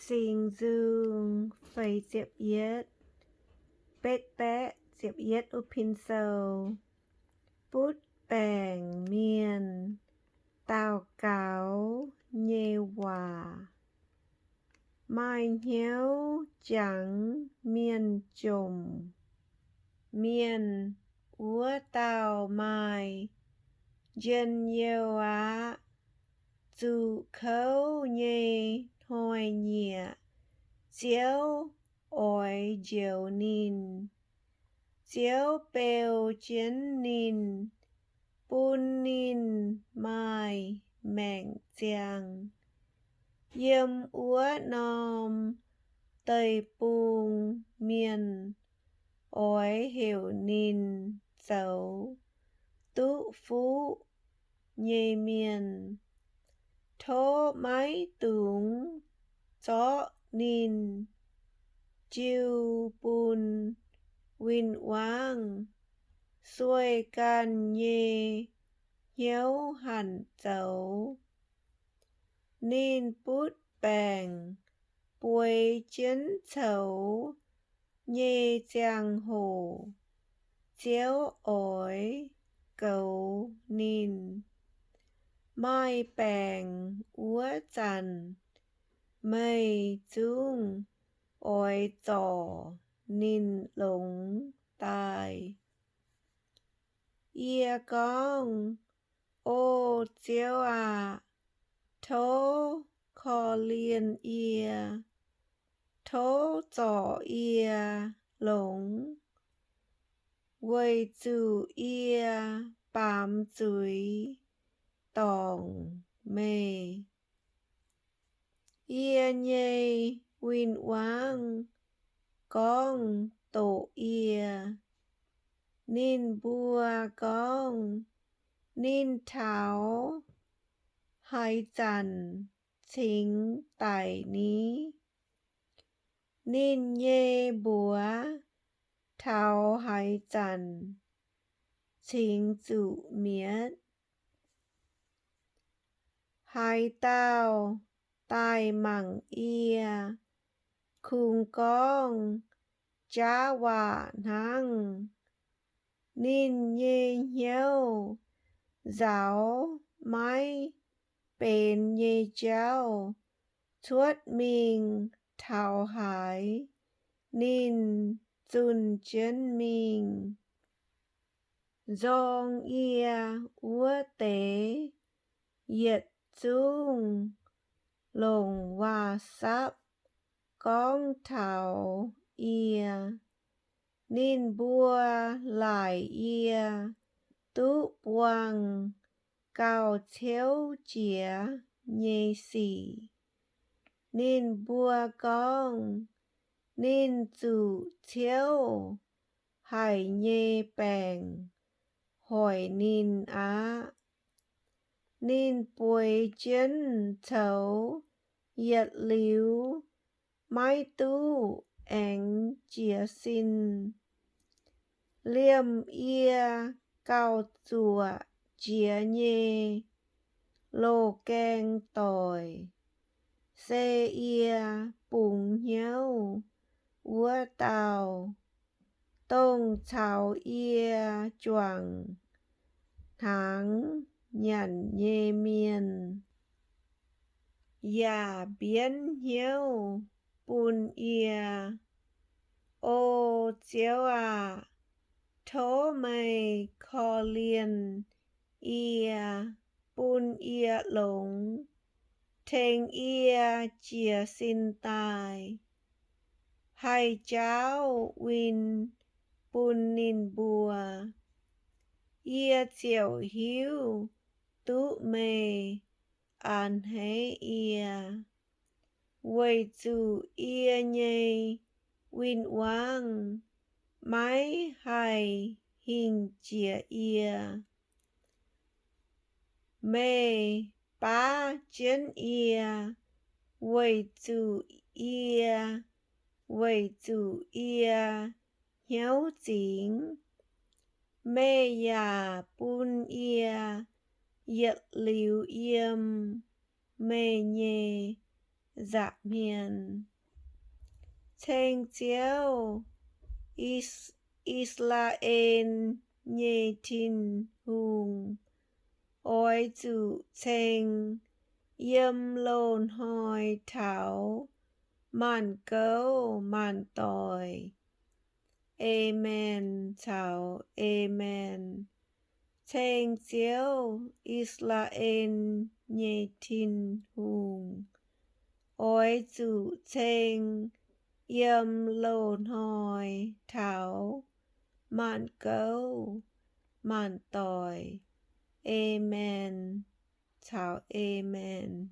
Singx Nzung feix ziepc yietv, betv baeqv ziepc yietv wuov pin sou. Butv baengc mienh daux gaux nyei waac, maaih hnyouv jangx mienh jomc. Mienh wuov dauh maaih njien-youh aqv. Zuqc kouv nyei hnoi-nyieqc Ziouv oix njoux ninh. Ziouv beu jienv ninh, bun ninh maaih maengc ziangh. Yiem wuov norm deic-bung mienh oix heuc ninh zoux duqv fuqv nyei mienh. Tov maiv dungx zorqv ninh jiu bun win-wangv, sueih ganh nyei hnyouv hanc zoux. Ninh butv baengc bueix jienv coux nyei ziangh hoc, Ziouv oix goux ninh. Maaih baengc wuov zanc meih zungv oix zorc ninh longx daaih. Yie gorngv, O Ziouv aah! Tov korv-lienh yie, tov zorc yie longx, weic zuqc yie baamz zuiz dorngc meih. Yie nyei win-wangv gorngv doqc yie. Ninh mbuo gorngv, Ninh taux haaix zanc cingx daic ni? Ninh nyei mbuox taux haaix zanc cingx zuqc mietv? Haaix dauh daaih mangc yie, kungx gorngv jaav waac hnangv. Ninh nyei hnyouv nzaaux maiv benx nyei jauv cuotv mingh taux haaix, ninh zunh jienv mingh. Nzorng yie wuov deix yietc zungv longc waac-sapv gorngv taux yie. Ninh mbuo laaic yie duqv buangh gauh ciouv jiex nyei sic. Ninh mbuo gorngv, Ninh zuqc ciouv haic nyei baengc hoic ninh aqv. Ninh bueix jienv coux yietc liuz maiv duqv aengx jiez sin. Liemh yie gauh zuoqc jiex nyei loz-gaeng doic, se yie bungx hnyouv wuov dauh, dongh caux yie juangc hnaangx nyanc nyei mienh, yaac mbienv hnyouv bun yie. O Ziouv aah! Tov meih korv-lienh yie, bun yie longx, tengx yie jiez sin daaih, haih jaauv win bun ninh mbuo. Yie ziouc hiuv duqv meih a'hneiv yie, weic zuqc yie nyei win-wangv maiv haih hingh jiex yie. Meih baav jienv yie weic zuqc yie, weic zuqc yie hnyouv zingx. Meih yaac bun yie yietc liuz yiem meih nyei nza'hmien. Ceng Ziouv, I- I^saa^laa^en nyei Tin-Hungh, oix zuqc ceng yiem loz-hnoi taux maanc gouv maanc doic. Aamen caux aamen. Ceng Ziouv, I^saa^laa^en nyei Tin-Hungh, oix zuqc ceng yiem loz-hnoi taux maanc gouv maanc doic. Aamen caux aamen.